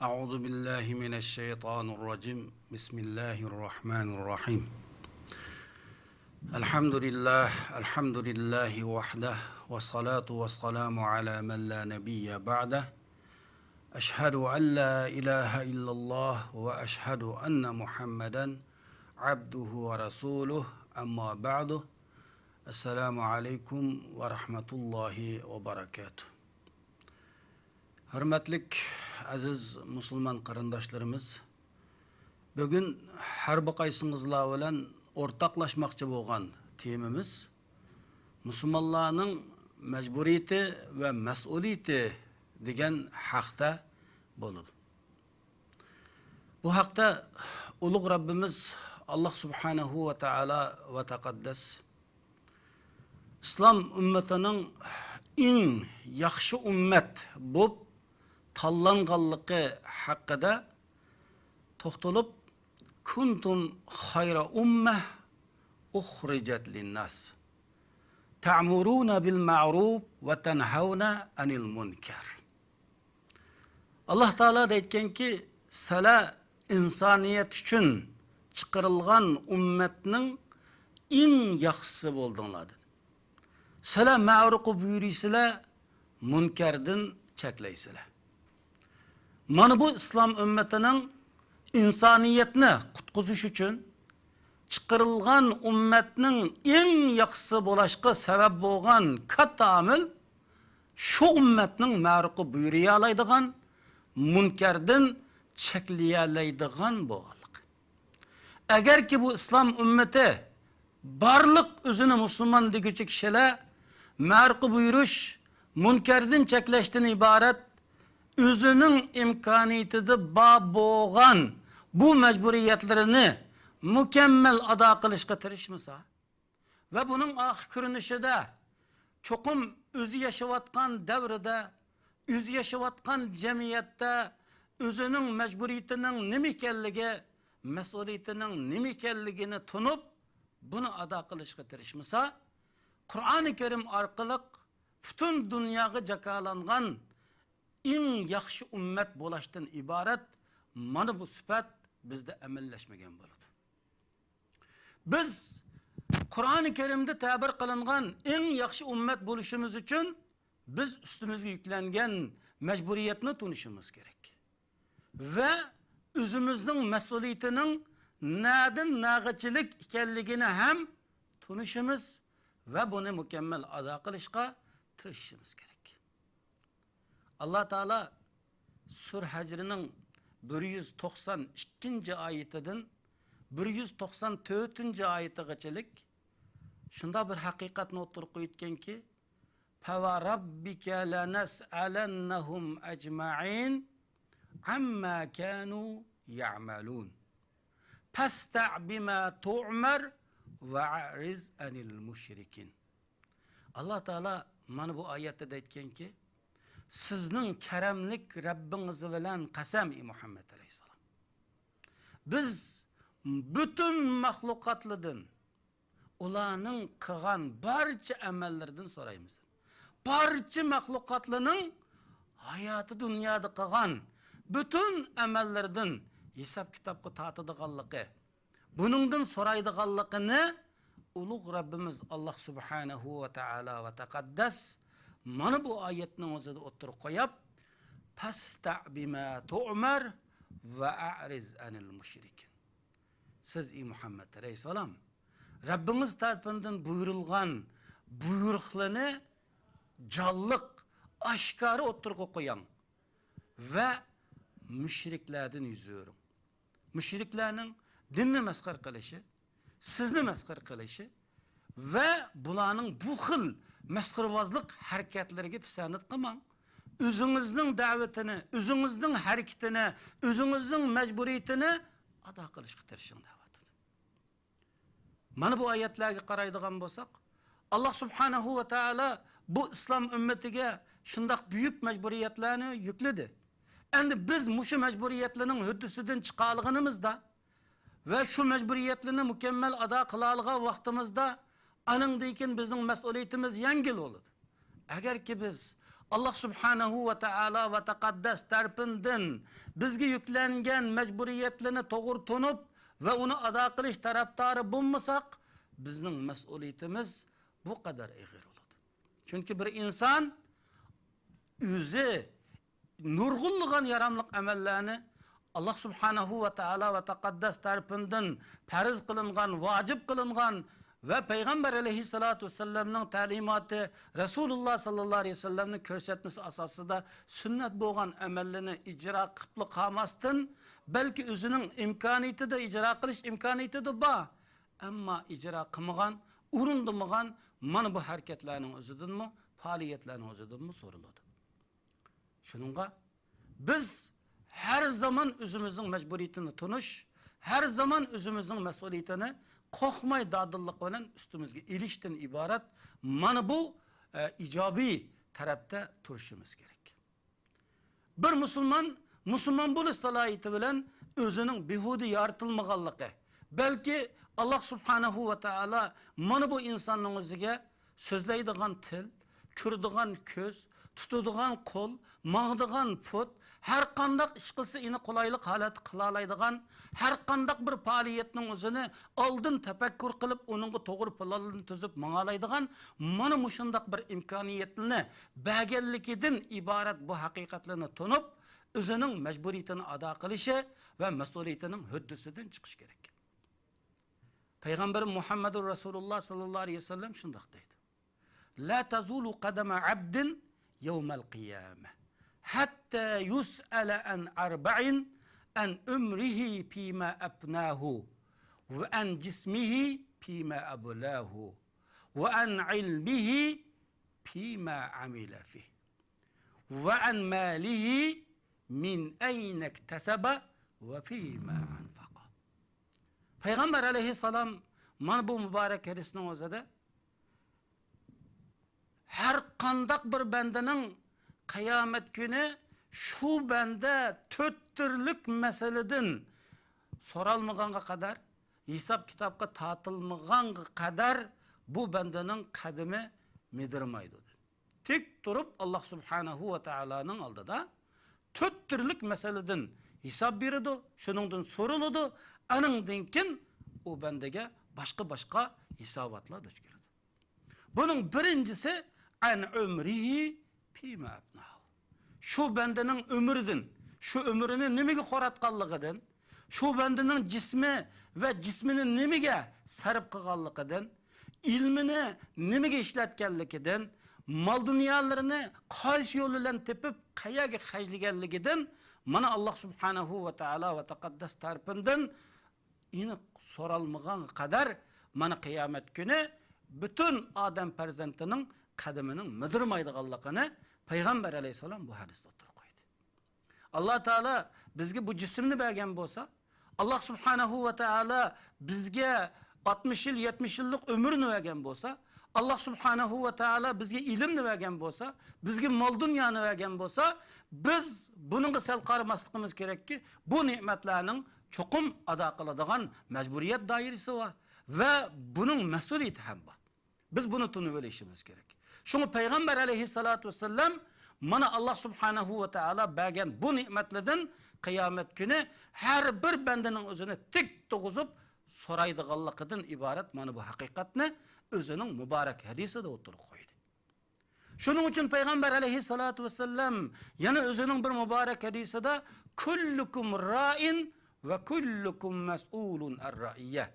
أعوذ بالله من الشيطان الرجيم. بسم الله الرحمن الرحيم. الحمد لله، الحمد لله وحده، والصلاة والسلام على من لا نبي بعده. أشهد أن لا إله إلا الله وأشهد أن محمدا عبده ورسوله. أما بعد، السلام عليكم ورحمة الله وبركاته. Hürmetlik aziz musulmon qarindoshlarimiz, bugun har bir qaysingizlar bilan o'rtoqlashmoqchi bo'lgan temamiz musulmonlarning majburiyati va mas'uliyati degan haqda bo'ladi. Bu haqda ulug' Rabbimiz Alloh subhanahu va taolo va taqaddas islom ummatining eng yaxshi ummat bo'lib tanlanganligi haqida to'xtalib, kuntum xayra ummah ukhrijat linnas ta'muruna bil ma'ruf va tanhauna anil munkar. Alloh taolo aytganki, sizlar insoniyat uchun chiqarilgan ummatning eng yaxshisi bo'ldinglar dedi. Sizlar ma'rufni buyursizlar, munkardan cheklaysizlar. Mana bu islom ummatining insoniyatni qutqizish uchun chiqarilgan ummatning eng yaxshisi bo'lishga sabab bo'lgan katta amil shu ummatning ma'rufni buyura oladigan, munkardan cheklayalaydigan bo'lganlik. Agarki bu islom ummati barliq o'zini musulmon deguchi kishilar ma'rufni buyurish, munkardan cheklashdan iborat o'zining imkoniyatida bo'lgan bu majburiyatlarini mukammal ado qilishga tirishmasa va buning oxir ko'rinishida cho'qim o'zi yashayotgan davrida, o'zi yashayotgan jamiyatda o'zining majburiyatining nima ekanligi, mas'uliyatining nima ekanligini tunib, buni ado qilishga tirishmasa, Qur'oni Karim orqali butun dunyoga jakalangan eng yaxshi ummat bo'lishdan iborat mana bu sifat bizda amallashmagan bo'ladi. Biz Qur'oni Karimda ta'bir qilingan eng yaxshi ummat bo'lishimiz uchun biz ustimizga yuklangan majburiyatni tunishimiz kerak va o'zimizning mas'uliyatining nadin nag'ichilik ekanligini ham tunishimiz va buni mukammal ado qilishga tirishishimiz kerak. Alloh taolo Sur Hajrining 192 oyatidan 194 oyatigacha shunda bir haqiqatni o'tirib qo'yganki, fa rabbika lanas'alannahum ajma'in amma kanu ya'malun fasta' bima tu'mar va a'riz anil mushrikin. Alloh taolo mana bu oyatda aytganki, sizning karamlik Rabbingiz bilan qasam ey Muhammad alayhisalom. Biz butun mahluqotlardan ularning qilgan barcha amallaridan so'raymiz. Barcha mahluqotlarning hayoti dunyoda qilgan butun amallaridan hisob kitobga tortadiganligi, buningdan so'raydiganligini ulug' Rabbimiz Alloh subhanahu va taolo va taqaddas mana bu oyatning o'zida o'tirib qo'yib, fasta' bima tu'mar va a'riz anil mushrikin. Siz ey Muhammad alayhisalom Rabbingiz tarafidan buyurilgan buyruqlarni jonliq oshkora o'tirib qo'ying va mushriklardan yuz o'ring. Mushriklarning dinni masxar qilishi, sizni masxar qilishi va bularning bu xil masxarvozlik harakatlariga pisand qilmang. O'zingizning da'vatini, o'zingizning harakatini, o'zingizning majburiyatini ado qilishga tirishing deyapti. Mana bu oyatlarga qaraydigan bo'lsak, Alloh subhanahu va taolo bu islom ummatiga shundoq buyuk majburiyatlarni yukladi. Endi biz mushu majburiyatlarning huddisidan chiqolganimizda va shu majburiyatlarni mukammal ado qila olgan vaqtimizda aningdan keyin bizning mas'uliyatimiz yengil bo'ladi. Agarki biz Alloh subhanahu va taolo va taqaddas tarafidan bizga yuklangan majburiyatlarni to'g'ri tunib va uni ado qilish tarafdori bo'lmasak, bizning mas'uliyatimiz bu qadar ig'ir bo'ladi. Chunki bir inson o'zi nurg'unlagan yaramliq amallarni Alloh subhanahu va taolo va taqaddas tarafidan farz qilingan, vojib qilingan va payg'ambar alayhissalatu vassalamning ta'limoti, Rasululloh sallallohu alayhi vasallamning ko'rsatmasi asosida sunnat bo'lgan amallarni ijro qilib qolmasdan, balki o'zining imkoniyatida ijro qilish imkoniyatida bor, ammo ijro qilmagan, urindirmagan mana bu harakatlarning o'zidanmi, faoliyatlarning o'zidanmi so'raladi. Shuningga biz har zaman o'zimizning majburiyatini tunish, har zaman o'zimizning mas'uliyatini qo'rqmay dadillik bilan ustimizga ilishdan iborat mana bu ijobiy tarafda turishimiz kerak. Bir musulmon musulmon bo'lish salohiyati bilan o'zining behuda yoritilmaganligi, balki Alloh subhanahu va taolo mana bu insonning o'ziga so'zlaydigan til, ko'radigan ko'z, tutadigan qo'l, mangdigan put, har qandaq ish qilsa ini qulaylik holat qila oladigan, har qandaq bir faoliyatning o'zini oldin tafakkur qilib, uningga to'g'ri planlarni tuzib mangalaydigan mana mushundaq bir imkoniyatni berganligidan iborat bu haqiqatlarni tunib, o'zining majburiyatini ado qilishi va mas'uliyatining huddisidan chiqish kerak. Payg'ambar Muhammadur Rasululloh sallallohu alayhi vasallam shundoq deydi: La tazulu qadama abdin yawmal qiyamah hatta yus'ala an arba'in an umrihi fima afnahu va an jismihi fima ablahu va an ilmihi fima amila fih va an malihi min ayna iktasaba va fima anfaqa. Payg'ambar alayhissalom mana bu muborak hadisning o'zida har qandaq bir bandaning qiyomat kuni shu banda to'rt turlik masaladan so'ralmaganga qadar, hisob kitobga tortilmaganga qadar bu bandaning qadami midirmaydi. Tik turib Alloh subhanahu va taoloning oldida to'rt turlik masaladan hisob beradi, shuningdan so'raladi, aningdan keyin u bandaga boshqa-boshqa hisobotlar duch keladi. Buning birinchisi an umrihi fima abnahu. Shu bandaning umridan, shu umrini nimaga xoratganligidan, shu bandaning jismi va jismini nimaga sarf qilganligidan, ilmini nimaga ishlatganligidan, mol dunyolarini qaysi yo'l bilan tepib qayerga xarjlaganligidan mana Alloh subhanahu va taolo va taqaddas tarafidan aniq so'ralmagan qadar mana qiyomat kuni butun odam farzandining qadamining midirmaydiganligini payg'ambar alayhissalom bu hadisda o'tirib qo'ydi. Alloh taolo bizga bu jismni bergan bo'lsa, Alloh subhanahu va taolo bizga 60 yil, 70 yillik umrni bergan bo'lsa, Alloh subhanahu va taolo bizga ilmni bergan bo'lsa, bizga mol dunyoni bergan bo'lsa, biz buningga sal qaramasligimiz kerakki, bu ne'matlarning cho'qim ado qiladigan majburiyat doirasi bor va buning mas'uliyati ham bor. Biz buni tunib olishimiz kerak. Shunga payg'ambar alayhissalatu vassalam mana Alloh subhanahu va taolo bergan bu ne'matlardan qiyomat kuni har bir bandaning o'zini tik tug'izib so'raydiganligidan iborat mana bu haqiqatni o'zining muborak hadisida o'tirib qo'ydi. Shuning uchun payg'ambar alayhissalatu vassalam yana o'zining bir muborak hadisida kullukum ra'in va kullukum mas'ulun ar-ra'iyya.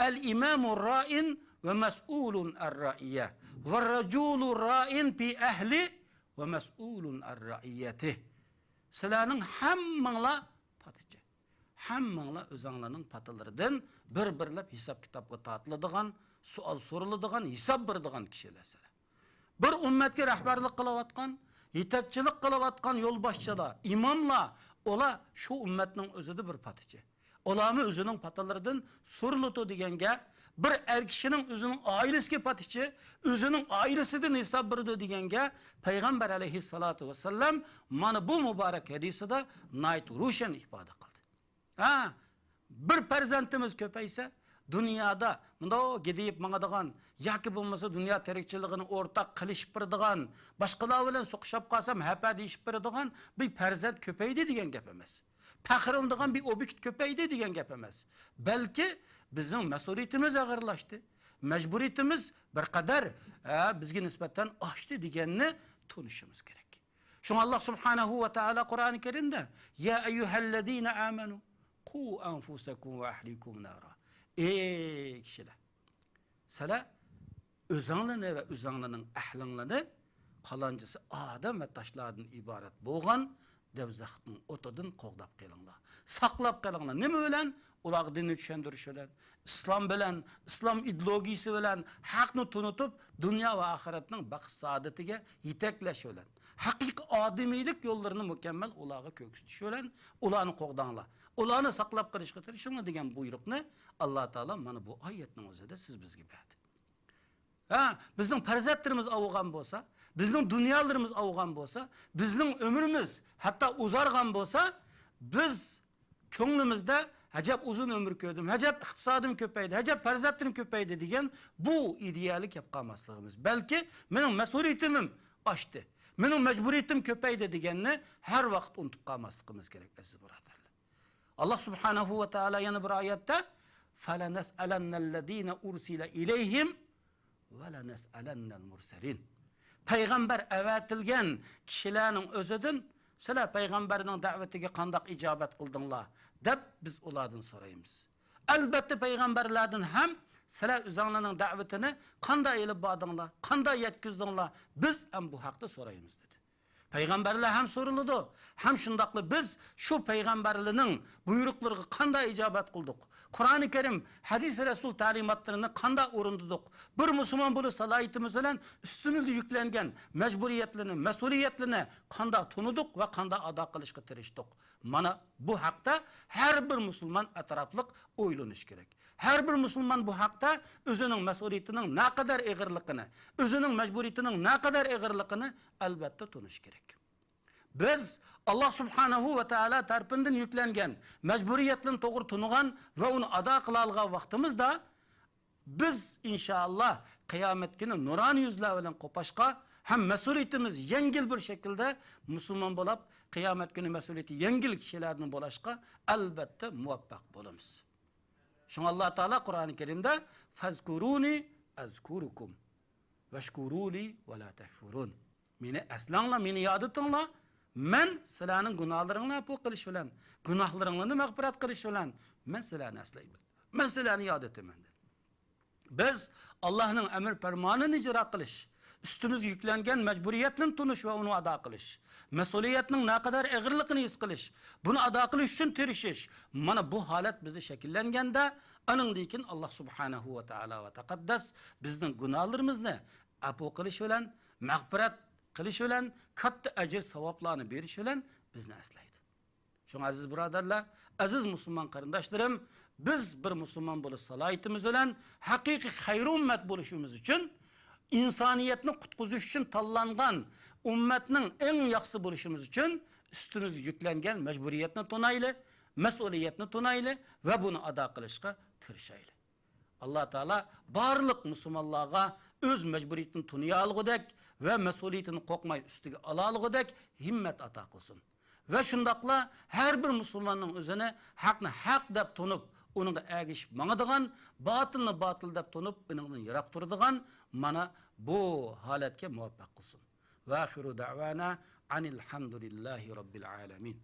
Al-imamu ra'in va mas'ulun ar-ra'iyya. Va rajulu ra'in fi ahli va mas'ulun ar-ra'iyyatihi. Sizlarning hammanglar paticha. Hammanglar o'zinglarning patalaridan bir-birlab hisob kitobga tortiladigan, suol so'raladigan, hisob beradigan kishilar sizlar. Bir ummatga rahbarlik qilayotgan, yetakchilik qilayotgan yo'lboshchilar, imomlar, ular shu ummatning o'zida bir paticha. Ularni o'zining patalaridan so'riladi deganga, bir er kishining o'zining oilasiga patichi, o'zining oilasidan hisob beradi deganga payg'ambar alayhissalatu vassalam mana bu muborak hadisida nayt rushan ifoda qildi. Ha, bir farzandimiz ko'paysa, Dünyada mundoq gidip mangadigan yoki bo'lmasa dunyo tirikchiligini o'rtaq qilishib beradigan, boshqalar bilan so'qishib qolsam hapa deyishib beradigan bir farzand ko'paydi degan gap emas. Faxrlanadigan bir obyekt ko'paydi degan gap emas. Balki bizning mas'uliyatimiz og'irlashdi. Majburiyatimiz bir qadar bizga nisbatan oshdi deganni tunishimiz kerak. Shunga Alloh subhanahu va taolo Qur'oni Karimda ya ayyuhallazina amanu qu anfusakum va ahlikum nara. Ey kishilar, sizlar o'zinglarni va o'zinglarning ahlinglarni qalanchisi odam va toshlardan iborat bo'lgan davzaxning o'tidan qo'g'dab qilinglar, saqlab qilinglar. Nima bilan? Ularga dinni tushuntirish bilan, islom bilan, islom ideologiyasi bilan haqni tunutib, dunyo va oxiratning baxt saodatiga yetaklash bilan, haqiqiy odamiylik yo'llarini mukammal ularga ko'rsatish bilan ularni qo'g'danglar, ularni saqlab qolishga tirishinglar degan buyruqni Alloh taolo mana bu oyatning o'zida siz bizga berdi. Ha, bizning farzandlarimiz ovgan bo'lsa, bizning dunyolarimiz ovgan bo'lsa, bizning umrimiz hatto uzargan bo'lsa, biz ko'nglimizda hajab uzun ömür ko'rdim, hajab iqtisodim ko'paydi, hajab farzandlarim ko'paydi degan bu ideali kelib qolmasligimiz, balki mening mas'uliyatim oshdi, mening majburiyatim ko'paydi deganni har vaqt unutib qolmasligimiz kerak, aziz birodarlar. Alloh subhanahu va taolo yana bir oyatda falanas'alannallazina ursila ilayhim va lanas'alannal mursalin. Payg'ambar avatilgan kishilarning o'zidan sizlar payg'ambarning da'vatiga qandoq ijobat qildinglar deb biz ulardan so'raymiz. Albatta payg'ambarlardan ham sizlar o'zinglarning da'vatini qanday ilib bordinglar, qanday yetkazdinglar, biz ham bu haqda so'raymiz dedi. Payg'ambarlar ham so'riladi, ham shundoqli biz shu payg'ambarlarning buyruqlariga qanday ijobat qildik, Qur'oni Karim, hadis Rasul ta'limotlarini qanday o'rindidik, bir musulmon bo'lish salohiyatimiz bilan ustimizga yuklangan majburiyatlarni, mas'uliyatlarni qanday tunidik va qanday ado qilishga tirishdik. Mana bu haqda har bir musulmon atrofliq o'ylanish kerak. Har bir musulmon bu haqda o'zining mas'uliyatining naqadar og'irligini, o'zining majburiyatining naqadar og'irligini albatta tunish kerak. Biz Alloh subhanahu va taolo tarafidan yuklangan majburiyatlarni to'g'ri tunigan va uni ado qila olgan vaqtimizda biz inshaalloh qiyomat kuni nuroniy yuzlar bilan qo'pashqa ham mas'uliyatimiz yengil bir shaklda musulmon bo'lib qiyomat kuni mas'uliyati yengil kishilarning bo'lishga albatta muvaffaq bo'lamiz. Shunga Alloh taolo Qur'oni Karimda fazkuruni azkurukum vashkuruli va la takfurun. Meni aslanglar, meni yod etinglar. Men sizlarning gunohlaringni afu qilish bilan, gunohlaringni mag'firat qilish bilan men sizlarni aslayman. Men sizlarni yod etaman dedi. Biz Allohning amr farmonini ijro qilish, ustimizga yuklangan majburiyatni tunish va uni ado qilish, mas'uliyatning naqadar og'irligini his qilish, buni ado qilish uchun tirishish, mana bu holat bizni shakllanganda, aningdan keyin Alloh subhanahu va taolo va taqaddas bizning gunohlarimizni afu qilish bilan, mag'firat qilish bilan, katta ajr savoblarni berish bilan bizni aslaydi. Shunga aziz birodarlar, aziz musulmon qarindoshlarim, biz bir musulmon bo'lish salohiyatimiz bilan haqiqiy xayr ummat bo'lishimiz uchun, insoniyatni qutqizish uchun tanlangan ummatning eng yaxshi bo'lishimiz uchun ustimizga yuklangan majburiyatni tunayli, mas'uliyatni tunayli va buni ado qilishga tirishayli. Alloh taolo barliq musulmonlarga o'z majburiyatini tuniya olgudek va mas'uliyatini qo'rqmay ustiga ola olgudek himmat ato qilsin. Va shundoqla har bir musulmonning o'zini haqni haq deb tunib, uningga ergishib mangadigan, botilni botil deb tunib, uningdan yiroq turadigan mana bu holatga muvaffaq qilsin. Va axiru da'vana anil hamdulillahi robbil alamin.